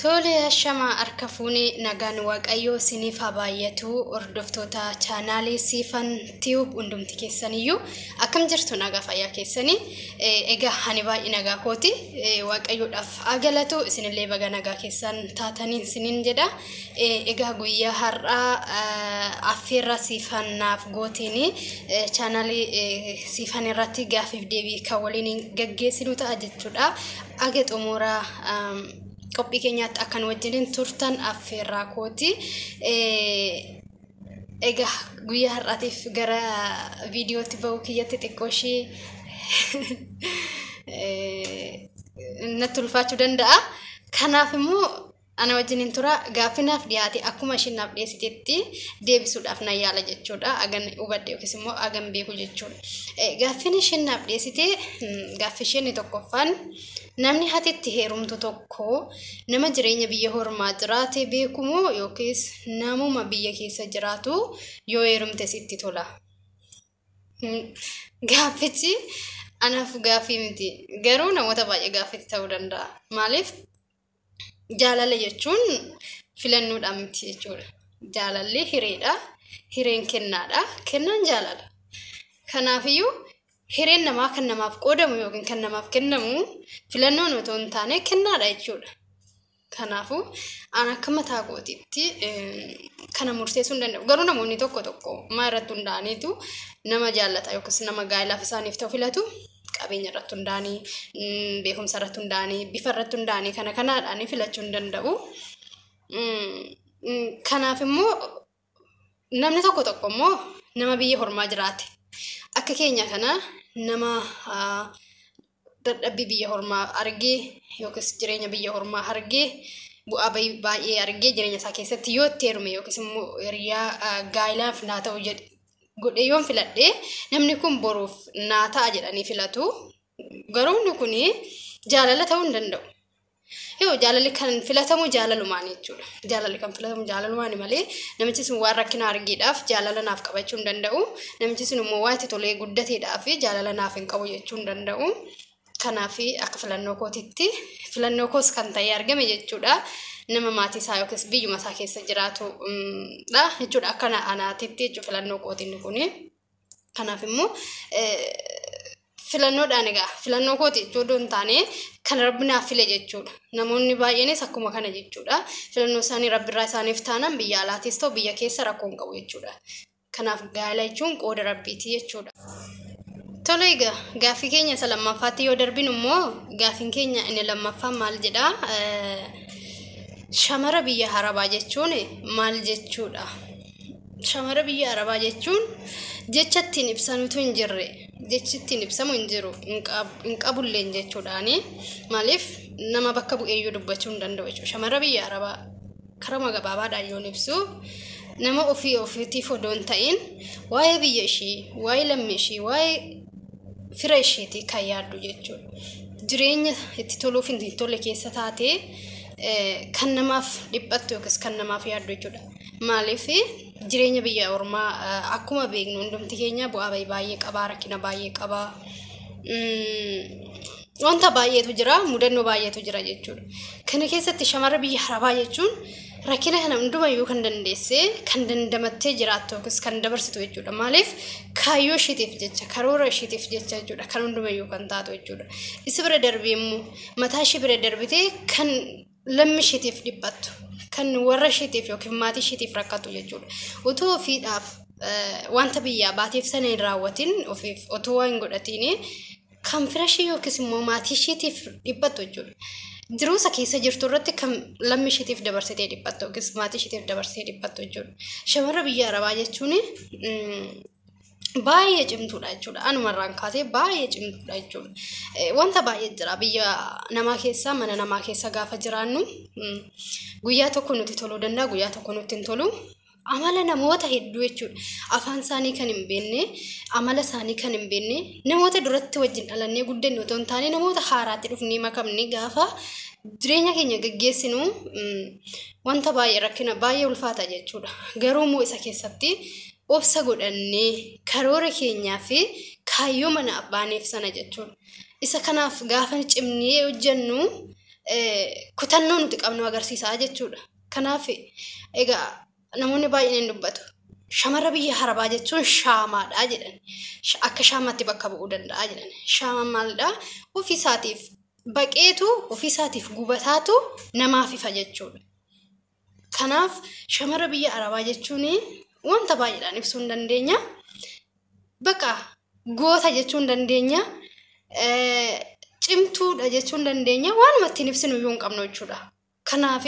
Tole ashamaa harka fuunee nagaan Waaqayyoo isiniif haa baay'atu. Hordoftoota chaanaalii Siifan Tube hundumti keessaniyyuu akkam jirtu? Nagaa fayyaa keessanii? Egaa ani baay'ee nagaa kooti, Waaqayyoodhaaf haa galatu. Isinillee baga nagaa keessan taatanii isiniin jedha. Egaa guyyaa har'aa affeerra Siifan naaf gootiin chaanaalii Siifan irratti gaafiif deebii kan waliin gaggeessinu ta'a jechuudha. Aga xumuraa qophii keenyaatti akkan wajjiniin turtan affeerraa kooti. Egaa guyyaa har'aatiif gara viidiyootti ba'uu kiyyatti xiqqoo ishee natti ulfaachuu danda'a. Kanaaf immoo ana wajjiniin tura. Gaaffii naaf dhiyaate akkuma isheen naaf dhiyeessitetti deebisuudhaaf nan yaala jechuudha. Agan hubadhe yookiis immoo agan beeku jechuudha. Gaaffiin isheen naaf dhiyeessite, gaaffii isheen tokkoffaan, namni ati itti heerumtu tokko nama jireenya biyya hormaa jiraate beekumoo yookiis namuma biyya keessa jiraatu yoo heerumte sitti tola? Gaaffichi anaaf gaaffii miti. Garuu namoota baay'ee gaaffitti ta'uu danda'a. Maaliif? Jaalala jechuun filannoodhaan miti jechuudha. Jaalalli hireedha. Hireen kennaadha. Kennaan jaalala. Kanaafiyyuu hireen namaa kan namaaf qoodamu yookiin kan namaaf kennamu filannoon otoo hin taane kennaadha jechuudha. Kanaafuu an akka mataa kootiitti kana murteessuu hin danda'u. Garuu namoonni tokko tokko maa irratti hundaa'aniitu nama jaallata yookiis nama gaa'ilaaf isaaniif ta'u filatu? Qabeenya irratti hundaa'anii, beekumsa irratti hundaa'anii, bifa irratti hundaa'anii, kana kanaadhaan filachuu hin danda'u. Kanaaf immoo namni tokko tokko immoo nama biyya hormaa jiraate akka keenya kana, nama dadhabbii biyya hormaa argee yookiis jireenya biyya hormaa argee, bu'aa baay'ee argee, jireenya isaa keessatti yoo itti heerume yookiis immoo hiriyaa gaa'ilaaf naa ta'u godhee yoon filadhee, namni kun boruuf naa ta'a jedhanii filatu. Garuu inni kun jaalala ta'uu hin danda'u. Yoo jaalalli kan filatamu jaalalumaan jechuudha. Jaalalli kan filatamu jaalalumaan malee namichi sun waan rakkina argeedhaaf jaalala naaf qabachuu hin danda'u. Namichi sun immoo waan itti tolee guddateedhaaf jaalala naaf hin qabu jechuu hin danda'u. Kanaaf akka filannoo kootitti, filannoo koos kan ta'e argame jechuudha. Nama maatii isaa yookiis biyyuma isaa keessa jiraatu dha jechuudha. Akka anaatitti jechuudha filannoo kootiin kuni. Kanaaf immoo filannoodhaan, egaa filannoo kooti jechuu odoo hin taane, kan Rabbi naaf file jechuudha. Namoonni baay'eenis akkuma kana jechuudha. Filannoo isaanii Rabbirraa isaaniif taanaan biyya alaatis ta'u biyya keessa rakkoo hin qabu jechuudha. Kanaaf gaa'ela jechuun qooda Rabbiiti jechuudha. Tole, egaa gaaffii keenya isa lammaffaatti yoo darbinu immoo, gaaffiin keenya inni lammaffaan maal jedhaa? Shamara biyya Arabaa jechuun maal jechuudha? Shamara biyya Arabaa jechuun jecha ittiin ibsanutu hin jirre, jechi ittiin ibsamu hin jiru, hin qabulleen jechuudhaani. Maaliif? Nama bakka bu'eeyyuu dubbachuu hin danda'u jechuudha. Shamara biyya Arabaa karama gabaabaadhaan yoon ibsu, nama ofii ofiitiif odoo hin ta'in waa'ee biyya ishii, waa'ee lammii ishii, waa'ee fira isheetii kan yaaddu jechuudha. Jireenya itti toluuf hin tolle keessa taatee kan namaaf dhiphattu yookiis kan namaaf yaaddu jechuudha. Maaliif? Jireenya biyya ormaa akkuma beeknu hundumti keenya bu'aa bahii baay'ee qabaa, rakkina baay'ee qabaa. Wanta baay'eetu jira, mudannoo baay'eetu jira jechuudha. Kana keessatti shamarra biyya Arabaa jechuun rakkina kana hundumayyuu kan dandeessee, kan dandamattee jiraattu yookiis kan dabarsitu jechuudha. Maaliif? Kaayyoo isheetiif jecha, karoora isheetiif jecha jechuudha kan hundumayyuu kan taatu jechuudha. Isa bira darbee immoo mataa ishee bira darbitee kan lammii isheetiif dhiphattu, kan warra isheetiif yookiin maatii isheetiif rakkatu jechuudha. Otoo ofiidhaaf wanta biyyaa baateef sana hin raawwatin, ofiif otoo waan hin godhatiin, kan fira ishee yookiis immoo maatii isheetiif dhiphattu jechuudha. Jiruu isa keessa jirtu irratti kan lammii isheetiif dabarsitee dhiphattu yookiis maatii isheetiif dabarsitee dhiphattu jechuudha. Shamarra biyya Arabaa jechuun baay'ee cimtuudha jechuudha. Anumarraan kaasee baay'ee cimtuudha jechuudha. Wanta baay'ee jira biyya namaa keessa, mana namaa keessa gaafa jiraannu guyyaa tokko nuti toluu danda'a, guyyaa tokko nutti hin tolu. Amala namoota hedduu jechuudha. Afaan isaanii kan hin beekne, amala isaanii kan hin beekne, namoota duratti wajjin dhalannee guddanne otoo hin taane, namoota haaraatti dhufnee makamne gaafa jireenya keenya gaggeessinu wanta baay'ee rakkina baay'ee ulfaata jechuudha. Garuu immoo isa keessatti obsa godhannee karoora keenyaa fi kaayyoo mana abbaaneef sana jechuudha. Isa kanaaf gaafa cimnee hojjennu Kutannoo nuti qabnu agarsiisaa jechuudha. Kanaaf egaa namoonni baay'een hin dubbatu. Shamara biyya Arabaa jechuun shaamaadha jedhan. Akka shaamaatti bakka bu'uu danda'a jedhan. Shaamaan maalidha? Ofiisaatiif baqeetu, ofiisaatiif gubataatu namaaf ifa jechuudha. Kanaaf shamara biyya Arabaa jechuun wanta baay'eedhaan ibsuu hin dandeenya. Baqa goota jechuu hin dandeenya. Cimtuudha jechuu hin dandeenya. Waanuma ittiin ibsinu iyyuu hin qabnu jechuudha. Kanaaf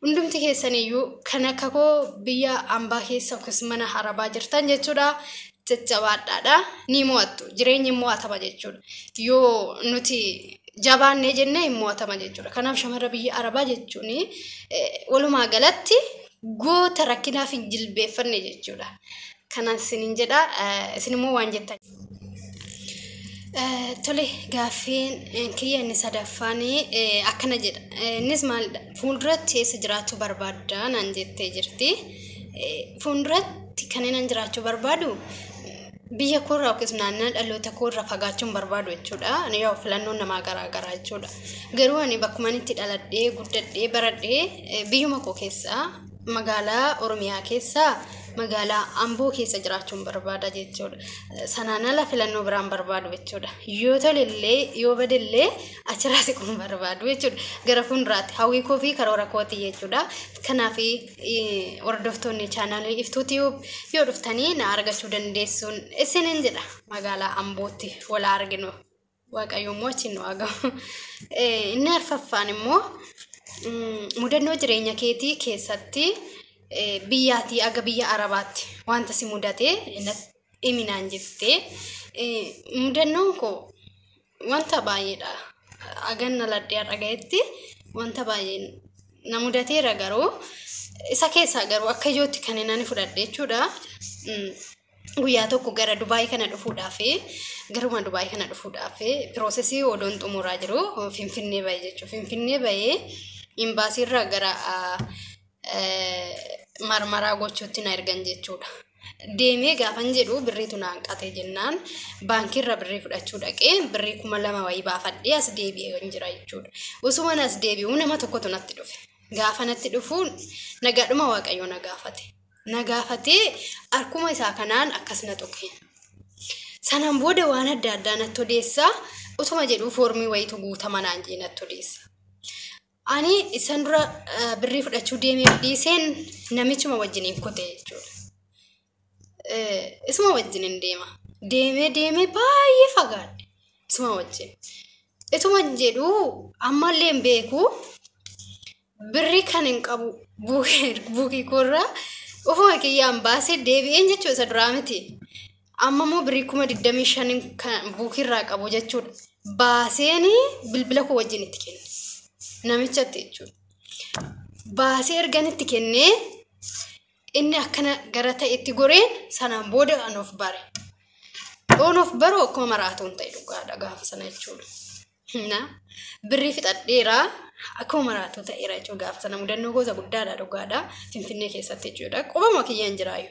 hundumti keessaniyyuu kan akka koo biyya ambaa keessa yookiis mana Arabaa jirtan jechuudha. Jajjabaadhaadha. Ni mo'attu. Jireenyi mo'atama jechuudha. Yoo nuti jabaannee jennee hin mo'atama jechuudha. Kanaaf shamara biyya Arabaa jechuun walumaa galatti goota rakkinaaf hin jilbeeffanne jechuudha. Kanaan isiniin jedha. Isin immoo waan jettan. Tole, gaaffiin kiyya inni sadaffaan akkana jedha. Innis maalidha? Fuulduratti eessa jiraachuu barbaadda naan jettee jirti. Fuulduratti kan inni jiraachuu barbaadu biyya koorraa yookiis naannoo dhaloota koorraa fagaachuu hin barbaadu jechuudha. Ani yoo filannoon namaa garaa garaa jechuudha. Garuu ani bakkuma inni itti dhaladhee, guddadhee, baradhee, biyyuma koo keessaa, magaalaa Oromiyaa keessaa, magaalaa Amboo keessa jiraachuun barbaada jechuudha. Sanaan ala filannoo biraan barbaadu jechuudha. Yoo tolellee yoo badellee achirraa siquun barbaadu jechuudha. Gara fuulduraatti hawwii koo fi karoora kooti jechuudha. Kanaaf hordoftoonni chaanaalii Iftuutii yoo dhuftanii na argachuu dandeessuun isiniin jedha. Magaalaa Ambootti wal arginu. Waaqayyo immoo achiin nu haa gahu. Inni arfaffaan immoo mudannoo jireenya keetii keessatti biyyaatii aga biyya Arabaatti wanta si mudate himinaan jettee. Mudannoon koo wanta baay'eedha. Agan dhaladhee har'a gahetti wanta baay'ee na mudateera, garuu isa keessaa garuu akka ijootti kan inni fudhadhe jechuudha. Guyyaa tokko gara Dubaayii kana dhufuudhaaf, garuma Dubaayii kana dhufuudhaaf process odoon xumuraa jiru Finfinnee bahee jechuudha. Finfinnee bahee imbaasiirraa gara marmaraa gochuutti na ergan jechuudha. Deemee gaafan jedhu birriitu na hanqate jennaan baankiirra birrii fudhachuu dhaqee birrii 2000 wayii baafadhee as deebi'ee jira jechuudha. Osuma as deebi'uu nama tokkotu natti dhufe. Gaafa natti dhufu nagaadhuma Waaqayyoo na gaafate. Na gaafatee harkuma isaa kanaan akkas na tuqe. Sanaan booda waan adda addaa natti odeessaa utuma jedhuu foormii wayiitu guutama naan jee natti odeessa. Ani isan dura birrii fudhachuu deemee dhiiseen namichuma wajjiniin kute jechuudha. Isuma wajjiniin deema. Deemee deemee baay'ee fagaadhe. Isuma wajjin. Ituma jedhuu ammallee hin beeku, birrii kan hin qabu buukii koorraa ofuma kiyyaan baasee deebi'een jechuudha, isa duraa miti. Amma immoo birrii 25,000 kan buukiirraa qabu jechuudha. Baaseen bilbila koo wajjin itti kenne. Namichatti jechuudha. Baasee ergan itti kennee inni akkana gara ta'etti goreen sanaan booda an of bare. Oon of baru akkuma maraatuun ta'e dhugaadha gaafa sana jechuudha. Na birrii fixadheera, akkuma maraatuu ta'eera jechuudha gaafa sana. Mudannoo gosa guddaadha dhugaadha, Finfinnee keessatti jechuudha. Qobama kiyyaan jiraayu.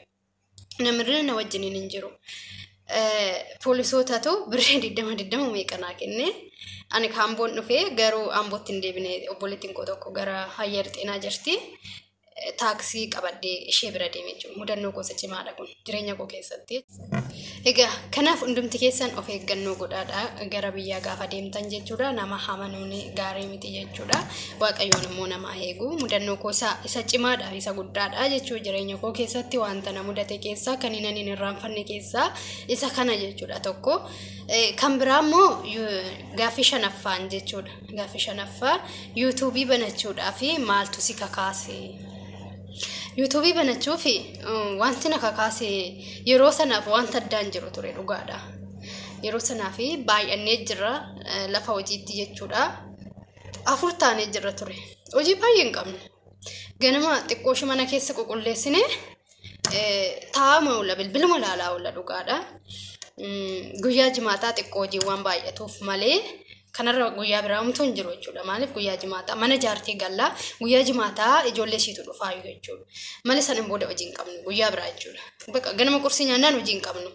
Namni na wajjiniin hin jiru. Poolisootatu birrii 20 20 meeqa naa kenne. Ani kaamboon dhufee garuu Ambootti hin deebine. Obboleettiin koo tokko gara Hayyer Xeenaa jirti. Taaksii qabadhee ishee bira deeme jechuudha. Mudannoo gosa cimaadha kun jireenya koo keessatti. Egaa kanaaf hundumti keessan of eeggannoo godhaadha gara biyyaa gaafa deemtan jechuudha. Nama amanuun gaarii miti jechuudha. Waaqayyoon immoo nama eegu. Mudannoo koo isa cimaadha, isa guddaadha jechuudha. Jireenya koo keessatti wanta na mudate keessaa kan inni hin irraanfanne keessaa isa kana jechuudha tokko. Kan biraa immoo gaaffii shanaffaan jechuudha. Gaaffii shanaffaa, yuutuubii banachuudhaaf maaltu si kakaase? Yuutuubii banachuuf wanti na kakaase yeroo sanaaf wanta addaan jiru ture dhugaadha. Yeroo sanaaf baay'annee jirra lafa hojiitti jechuudha. Afur taanee jirra ture. Hojii baay'ee hin qabnu. Ganama xiqqoo mana keessa qulqulleessine taa'ama oolla, bilbiluma ilaalaa oolla dhugaadha. Guyyaa jimaataa xiqqoo hojiiwwan baay'atuuf malee kanarra guyyaa biraa homtuu hin jiru jechuudha. Maaliif, guyyaa jimaataa mana jaartii gallaa, guyyaa jimaataa ijoollee ishiitu dhufaayu jechuudha. Malee sanin booda hojii hin qabnu guyyaa biraa jechuudha. Bakka ganama qursii nyaannaan hojii hin qabnu.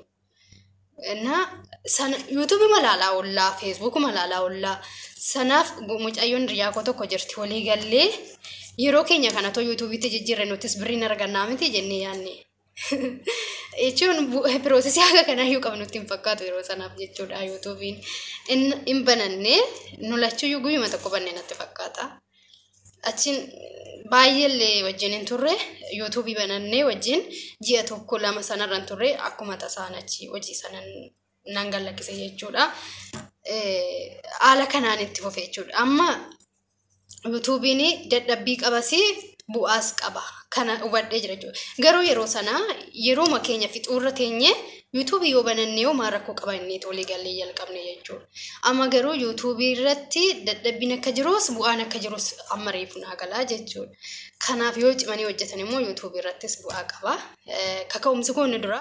Na sana yuutuubii malaalaa ollaa, feesbuukii malaalaa ollaa. Sanaaf mucayyoon hiriyaa koo tokko jirti, walii gallee yeroo keenya kana too yuutuubiitti jijjiirre nutis birriin argannaa miti jennee yaadne. Jechuun processii haga kanaayyuu qabnutti hin fakkaatu yeroo sanaaf jechuudha yuutuubiin. Hin banannee, nu lachuuyyuu guyyuma tokko bannee natti fakkaata. Achiin baay'eellee wajjin hin turre. Yuutuubii banannee wajjin ji'a tokko lama sanarra hin turre, akkuma tasaan achi hojii sana nan gallakkise jechuudha. Haala kanaan itti fufe jechuudha. Amma yuutuubiin dadhabbii qabas, bu'aas qaba. Kana hubadhee jira jechuudha. Garuu yeroo sana yerooma keenya fixuurra teenye yuutuubii yoo banannee yoo maal rakkoo qaba inni walii gallee jalqabne jechuudha. Amma garuu yuutuubii irratti dadhabbiin akka jirus, bu'aan akka jirus amma reefu naa galaa jechuudha. Kanaaf yoo cimanii hojjetan immoo yuutuubii irrattis bu'aa qaba. Kaka'umsi kun inni dura.